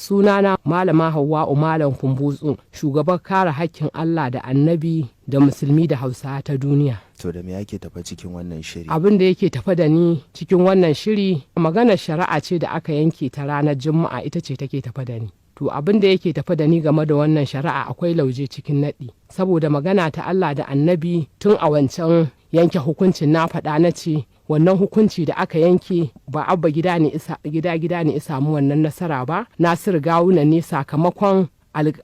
Sunana Malama Hauwa'u Malam Kumbutsu, shugaban kare hakkin Allah da Annabi da Musulmi da Hausa ta duniya. To, da me yake tafa cikin wannan shiri? Abin da yake tafa da ni cikin wannan shiri, maganar shari'a ce da aka yanke ta ranar Juma'a, ita ce take tafa da ni. To, abin da yake tafa da ni game da wannan shari'a, akwai lauje cikin naɗi. Saboda magana ta Allah da Annabi, tun a wancan yanke hukuncin na faɗa, na ce wannan hukunci da aka yanke ba Abba gida ne isa gida gida ne ya samu wannan nasara ba, Nasiru Gawuna ne, sakamakon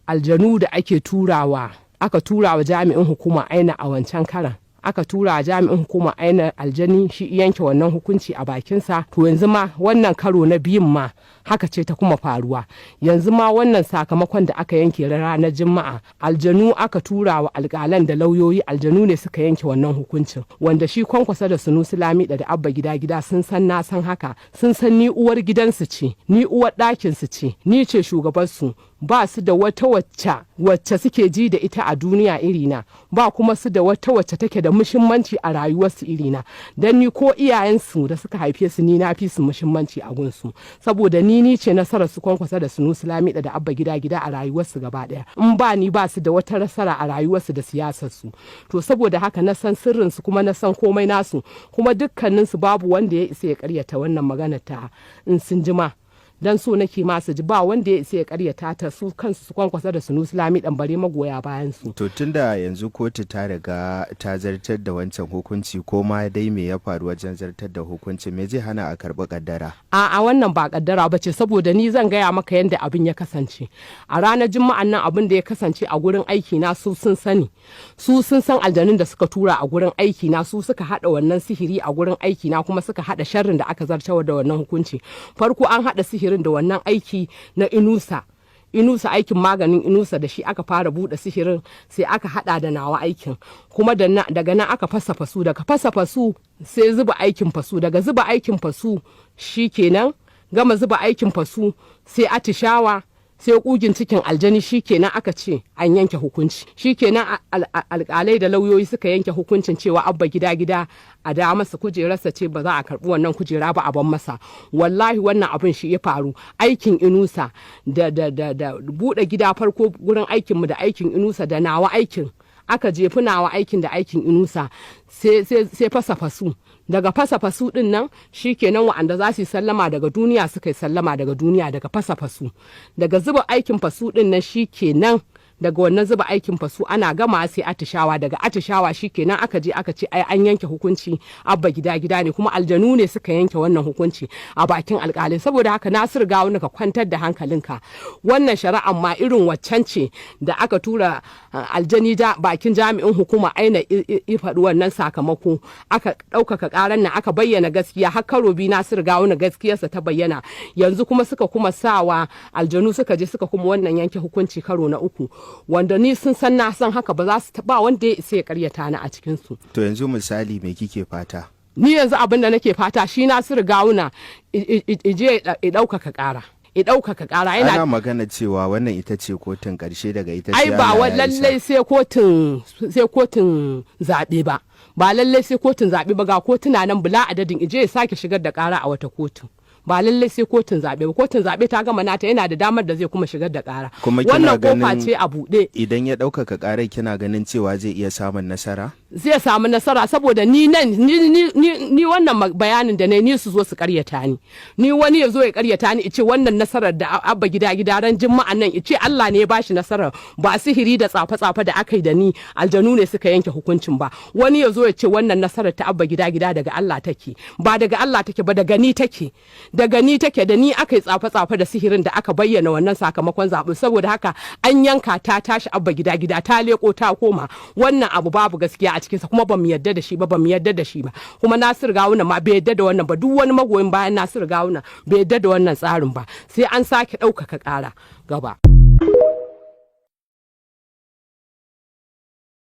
aljanu da ake turawa, aka turawa jami'in hukuma aina a wancan karan. Aka tura jami'in hukuma aina aljani, shi yanke wannan hukunci a bakinsa. To, yanzu ma wannan karo na biyun ma haka ce ta kuma faruwa. Yanzu ma wannan sakamakon da aka yanke ranar Juma'a, aljanu aka tura wa alkalan da lauyoyi, aljanu ne suka yanke wannan hukuncin, wanda shi Kwankwasa da Sunusi Lamida da Abba Gida Gida sun san na san haka, sun san ni uwar gidansu ce, ni uwar ɗakinsu ce, ni ce shugabansu. Ba su da wata wacce suke ji da ita a duniya irina, ba kuma su da wata wacce take da muhimmanci a rayuwarsu irina. Dan ni ko iyayensu da suka haife su, ni na fi su muhimmanci a gunsu, saboda ni ce nasarar su Kwankwasa da Sunusi Lamida da Abba Gida Gida a rayuwarsu gaba daya. In ba ni, ba su da wata nasara a rayuwarsu da siyasarsu. To, saboda haka na san sirrinsu kuma na san komai nasu, kuma dukkaninsu babu wanda ya isa ya karyata wannan magana ta in sun jima. Dan so nake ma su ji, ba wanda ya isa ya karyata ta, su kansu su Kwankwasa da Sunusi Lamidan, bare magoya bayan su. To, tunda yanzu kotu ta riga ta zartar da wancan hukunci, ko ma dai me ya faru wajen zartar da hukunci, me zai hana a karɓi kaddara? A wannan ba kaddara ba ce, saboda ni zan gaya maka yadda abin ya kasance a ranar Juma'an nan. Abin da ya kasance a gurin aiki na, su sun sani, su sun san aljanun da suka tura a gurin aiki na, su suka hada wannan sihiri a gurin aiki na, kuma suka hada sharrin da aka zartar da wannan hukunci. Farko an hada sihirin da wannan aiki na Inusa, Inusa, aikin maganin Inusa, da shi aka fara buɗe sihirin, sai aka hada da nawa aikin kuma. Daga nan aka fasa fasu, daga fasa fasu sai zuba aikin fasu, daga zuba aikin fasu shikenan, gama zuba aikin fasu sai atishawa, sai kugin cikin aljani, shikenan aka ce an yanke hukunci. Shikenan alkalai da lauyoyi suka yanke hukuncin cewa Abba Gida Gida a da masa kujerarsa ce, ba za a karbi wannan kujera ba, a ban masa. Wallahi wannan abin shi ya faru. Aikin Inusa da bude gida farko gurin aikinmu da aikin Inusa da nawa aikin, aka jefi nawa aikin da aikin Inusa, sai fasa fasu. Daga fasa fasu din nan shikenan, wa'anda za su yi sallama daga duniya suka yi sallama daga duniya. Daga fasa fasu, daga zuba aikin fasu din nan, shikenan, daga wannan zuba aikin fasu ana gama sai atishawa. Daga atishawa shikenan aka je aka ce ai an yanke hukunci, Abba Gida Gida ne, kuma aljanu ne suka yanke wannan hukunci a bakin alkalin. Saboda haka, Nasiru Gawuna, ka kwantar da hankalinka. Wannan shari'an ma irin waccan ce da aka tura aljani bakin jami'in hukuma aina i faɗi wannan sakamako, aka ɗaukaka ƙaran nan, aka bayyana gaskiya. Har karo biyu Nasiru Gawuna gaskiyarsa ta bayyana. Yanzu kuma suka kuma sawa aljanu suka je suka kuma wannan yanke hukunci karo na uku, wanda ni sun san na san haka, ba za su ba wanda ya isa ya karyata ni a cikin su. To, yanzu misali me kike fata? Ni yanzu abin da nake fata, shi Nasiru Gawuna ije ya ɗaukaka ƙara, ya ɗaukaka ƙara. Yana ana magana cewa wannan ita ce kotun ƙarshe, daga ita ai sai ba wa Allah ya isa. Lallai sai kotun zaɓe ba, ba lallai sai kotun zaɓe ba. Ga kotuna nan bula adadin, ije ya sake shigar da ƙara a wata kotun. Ba lallai sai kotun zaɓe ba. Kotun zaɓe ta gama nata, yana da damar da zai kuma shigar da ƙara. Kuma kina Wannan kofa ganin ce a buɗe. Idan ya ɗaukaka ƙarar, kina ganin cewa zai iya samun nasara? Zai samu nasara, saboda ni nan ni wannan bayanin da ne, ni su zo su karyata ni, ni wani ya zo ya karyata ni, ice wannan nasarar da Abba Gida Gida ran Juma'an nan, ice Allah ne ya bashi nasarar, ba sihiri da tsafe tsafe da aka yi da ni, aljanu ne suka yanke hukuncin ba. Wani ya zo ya ce wannan nasarar ta Abba Gida Gida daga Allah take. Ba daga Allah take ba, daga ni take, daga ni take. Da ni aka yi tsafe tsafe da sihirin da aka bayyana wannan sakamakon zaɓe. Saboda haka an yanka ta tashi, Abba Gida Gida ta leko ta koma. Wannan abu babu gaskiya a cikinsa, kuma ba mu yadda da shi ba, ba mu yadda da shi ba. Kuma Nasiru Gawuna ma bai yadda da wannan ba, duk wani magoyin bayan Nasiru Gawuna bai yadda da wannan tsarin ba. Sai an sake ɗaukaka ƙara gaba.